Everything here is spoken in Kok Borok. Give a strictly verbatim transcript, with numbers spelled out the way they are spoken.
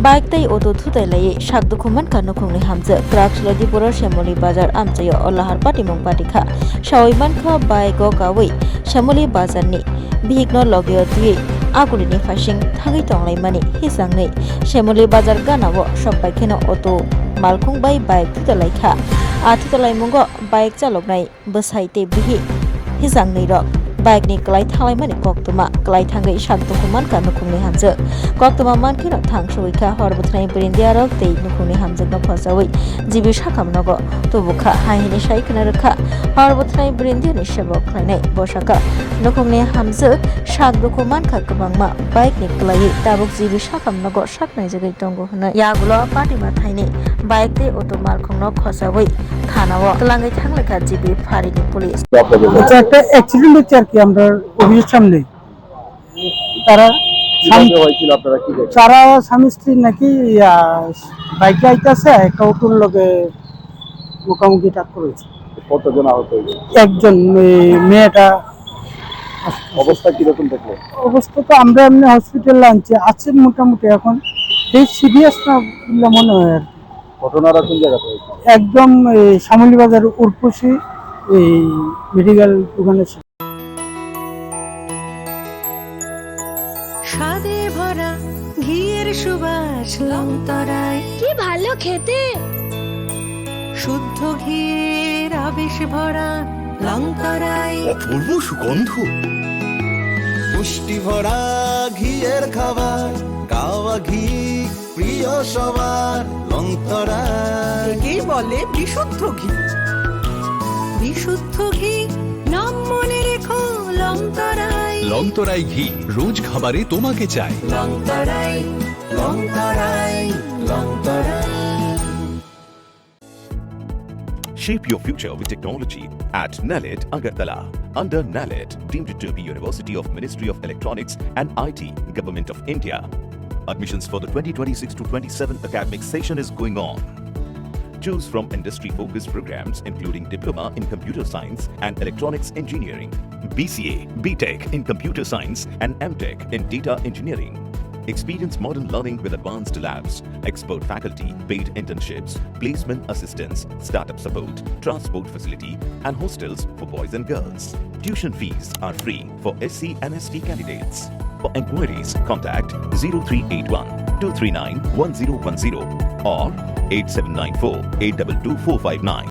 Bike tei auto thutai laiwi sak dukhu mankha nukhungni hamjwk. Kwrak Sulaidipuro Shemoli Bazar amchaio o lahar patimung patikha. Sawi mankha bike o kawi Shemoli Bazarni bihikno logio twiwi agulini phaising thangwi tonglaimani hisangni Shemoli Bazar ganao sokpaikheno auto malkhung bai bike thuta laikha. A thuta laimungo bike chaloknai bwsai tei bihik hisangnwi rok bike ni kwlai thanglaimani koktwma kwlai thangwi sak dukhu mankha nukhungni hamjwk. Koktwma mankheno thang suwi kha hor bwthwnai bwrwindia rok tei nukhungni hamjwkno khosawi G B sakam nogo tubukha hai hwnwi sai khwna rwkha hor bwthwnai bwrwindia ni sebo khlainai. Bo sakha nukhungni hamjwk sak dukhu mankha kwbangma bike ni kwlaiwi tabuk G B sakam nogo sak naijagwi tongo hwnwi. Yagulo patima thaini bike tei auto malkhungno khosawi thanao twlangwi thanglaikha G B pharini police. এটা একটা অ্যাক্সিডেন্ট হচ্ছে আর কি, আমরা অফিসের সামনে। তারা কিভাবে হয়েছিল, আপনারা কি দেখলেন? তারা স্বামী স্ত্রী নাকি, আহ, বাইকে আইতাছে, একটা অটোর লগে মুখামুখি ধাক্কা হয়েছে। কতজন আহত হয়েছে? একজন, ওই মেয়েটা। অবস্থা কিরকম দেখলেন? অবস্থা তো আমরা এমনি হসপিটালে আনছি, আছে মোটামুটি এখন। এই সিরিয়াস না বললে মনে হয় আর কি। ঘটনাটা কোন জায়গাতে হয়েছে? একদম এই শ্যামলী বাজার উর্পশি এই মেডিকেল দোকানের সামনে। স্বাদে ভরা ঘিয়ের সুবাস লংতরায়। কি ভালো খেতে। শুদ্ধ ঘিয়ের আবেশ ভরা লংতরায়। অপূর্ব সুগন্ধ। পুষ্টি ভরা ঘিয়ের খাবার, গাওয়া ঘি প্রিয় সবার, লংতরায়। একেই বলে বিশুদ্ধ ঘি। বিশুদ্ধ ঘি, নাম মনে রেখো, লংতরায়। লংতরায় ঘি, রোজ খাবারে তোমাকে চাই। লংতরায়, লংতরায়, Longtharai. Shape your future with technology at NALET Agartala. Under NALET, deemed to be University of Ministry of Electronics and I T, Government of India. Admissions for the twenty twenty-six to twenty-seven academic session is going on. Choose from industry-focused programs including Diploma in Computer Science and Electronics Engineering, B C A, B Tech in Computer Science and M Tech in Data Engineering. Experience modern learning with advanced labs, expert faculty, paid internships, placement assistance, startup support, transport facility, and hostels for boys and girls. Tuition fees are free for S C and S T candidates. For enquiries, contact zero three eight one two three nine one zero one zero or eight seven nine four eight two two four five nine.